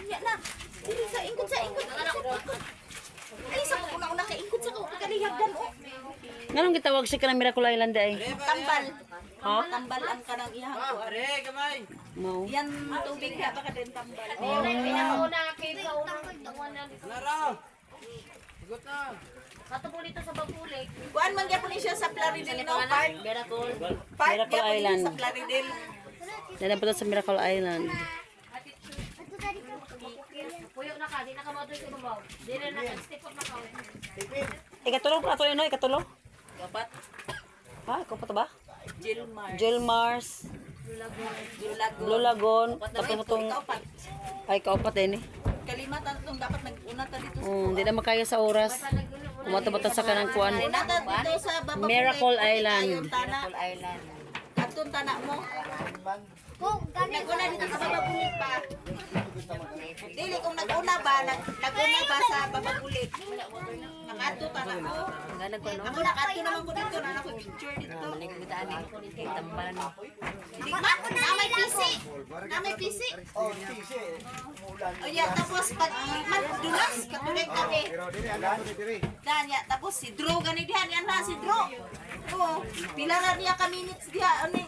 Nya na. Diri sa ingkod sa ingkod. Ingkod, ingkod. Ay, sa una-una kay ingkod sa kakalihagdan oh. Nganong gitawag siya kanang Miracle Island ay? Tambal. Ha? Tambal ang kanang iyang kuan. Mao. Yan tubig ha baka din tambal. Pinakauna kay kaunang una dito. Kato po dito sa Babulik. Kuan man gyapon ni siya sa Plaridel, no? Park. Miracle. Park Miracle gyapon ni Island. sa Plaridel. Dala pa sa Miracle Island. Puyo na ka, di na ka mo sa ibabaw. Di na na step up na ka. Ikatulo pa ato no, ikatulo. Dapat Ha, ikaw pa to ba? Gilmar. Gilmars, Blue Lagoon. Blue Lagoon, tapos na tong Ikaw pa. ay kaupat eh ni. Kalima ta tong dapat nag-una ta dito sa Oh, hindi na makaya sa oras. Kumatabatan sa kanang kuan. Una ta dito sa Bababulik. Miracle Island. Miracle Island. Katong tana mo. Nag-una dito sa Bababulik pa. Dili kung nag-una ba, nag-una ba sa Bababulik. Nakaadto tana mo. Ako nakaadto naman ko dito, na ako picture dito. Di ba? Na may PC. Na may PC. Oh, tisi. Umulan. O ya, tapos pag man dulas katulad kami. Pero dili alam diri. Danya, tapos si Drew gani diha niya na si Drew. Oo, pila ra niya ka minutes diha ano.